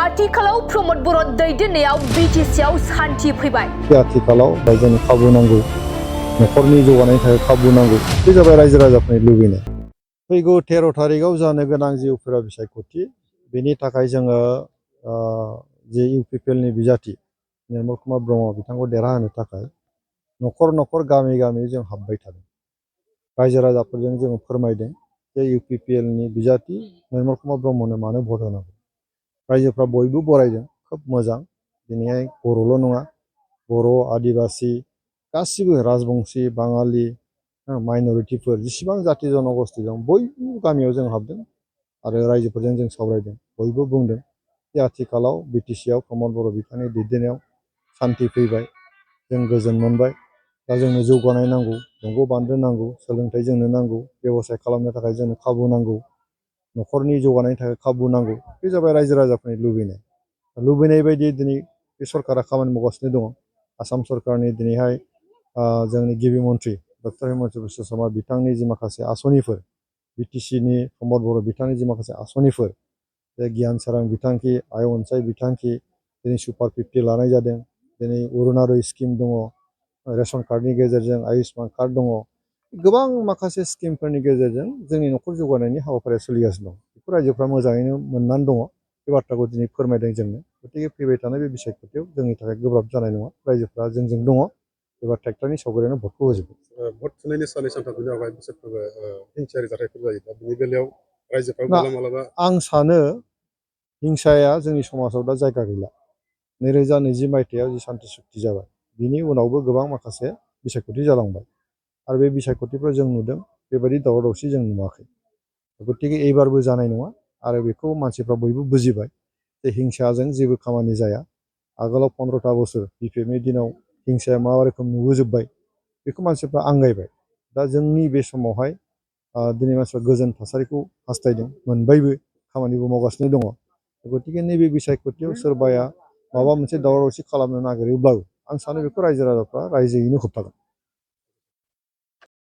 आथिखालाव प्रमद बर' दैदेननायाव बिटिसिआव सान्थि फैबाय। आथिखालाव जोंनो खाबु नांगौ, न'खरनि जौगानायनि थाखाय खाबु नांगौ। बे जाबाय रायजो राजाफोरनि लुबैनाय। फैगौ 13 तारिखआव जानो गोनां जि उफेरा बिसायख'थि, बेनि थाखाय जोङो जे इउपिपिएलनि बिजाथि निर्मल कुमार ब्रह्म बिथांखौ देरहाहोनो थाखाय न'खर न'खर गामि गामि जों हाबबाय थादों। रायजो राजाफोरजों जोङो फोरमायदों जे इउपिपिएलनि बिजाथि निर्मल कुमार ब्रह्मनो मानो भट होनांगौ। रायजोफ्रा बयबो बरायदों, खोब मोजां। दिनैहाय बर'ल' नङा, बर', आदिबासि गासिबो राजबंसि, बाङालि, माइन'रिटिफोर जेसेबां जाथि जनगोष्ठी दं बयबो गामियाव जों हाबदों आरो रायजोफोरजों जों सावरायदों। बयबो बुंदों जे आथिखालाव बिटिसिआव प्रमद बर' बिथांनि दैदेननायाव सान्थि फैबाय, जों गोजोन मोनबाय। दा जोंनो जौगानाय नांगौ, दंग' बान्दो नांगौ, सोलोंथाइ जोंनो नांगौ, बेब'साय खालामनो थाखाय जोंनो खाबु नांगौ, न'खरनि जौगानायनि थाखाय खाबु नांगौ। बे जाबाय रायजो राजाफोरनि लुबैनाय। लुबैनाय बायदि दिनै बे सरकारा खामानि मावगासिनो दङ। आसाम सरकारनि दिनैहाय जोंनि गिबि मन्थ्रि डक्टर हिमन्त बिश्व शर्मा बिथांनि जि माखासे आसनिफोर, बिटिसिनि प्रमद बर' बिथांनि जि माखासे आसनिफोर, जे गियान सोरां बिथांखि, आइ अनसाय बिथांखि, दिनै सुपार 50 लानाय जादों, दिनै अरुनदय स्किम दङ, रेशन कार्डनि गेजेरजों आयुष्मान कार्ड दङ, गोबां माखासे स्किमफोरनि गेजेरजों जोंनि न'खर जौगानायनि हाबाफारिया सोलिगासिनो दं। बेखौ रायजोफ्रा मोजाङैनो मोननानै दङ। बे बाथ्राखौ दिनै फोरमायदों जोंनो। गतिके फैबाय थानाय बे बिसायख'थियाव जोंनि थाखाय गोब्राब जानाय नङा। रायजोफ्रा जोंजों दङ। एबार ट्रेक्टरनि सावगारियानो भटखौ होजोबगोन। भट थुनायनि साननै सानथामनि उनावहाय बिसोरफोरबो हिंसायारि जाथायफोर जायो। दा बेनि बेलायाव रायजोफ्रा मालाबा आं सानो हिंसाया जोंनि समाजाव दा जायगा गैला। 2020 मायथाइयाव जि सान्ति सुक्ति जाबाय, बिनि उनावबो गोबां माखासे बिसायख'थि जालांबाय आरो बे बिसायख'थिफ्राव जों नुदों बेबायदि दावराव दावसि जों नुवाखै। गतिके एबारबो जानाय नङा आरो बेखौ मानसिफ्रा बयबो बुजिबाय जे हिंसाजों जेबो खामानि जाया। आगोलाव 15ता बोसोर बिपिएफनि दिनाव हिंसाया मा रोखोम नुबोजोब्बाय, बेखौ मानसिफ्रा आंगायबाय। दा जोंनि बे समावहाय दिनै मानसिफ्रा गोजोन थासारिखौ हास्थायदों, मोनबायबो, खामानिबो मावगासिनो दङ। गतिके नैबे बिसायख'थियाव सोरबाया माबा मोनसे दावराव दावसि खालामनो नागिरोब्लाबो आं सानो बेखौ रायजो राजाफ्रा रायजोयैनो होबथागोन।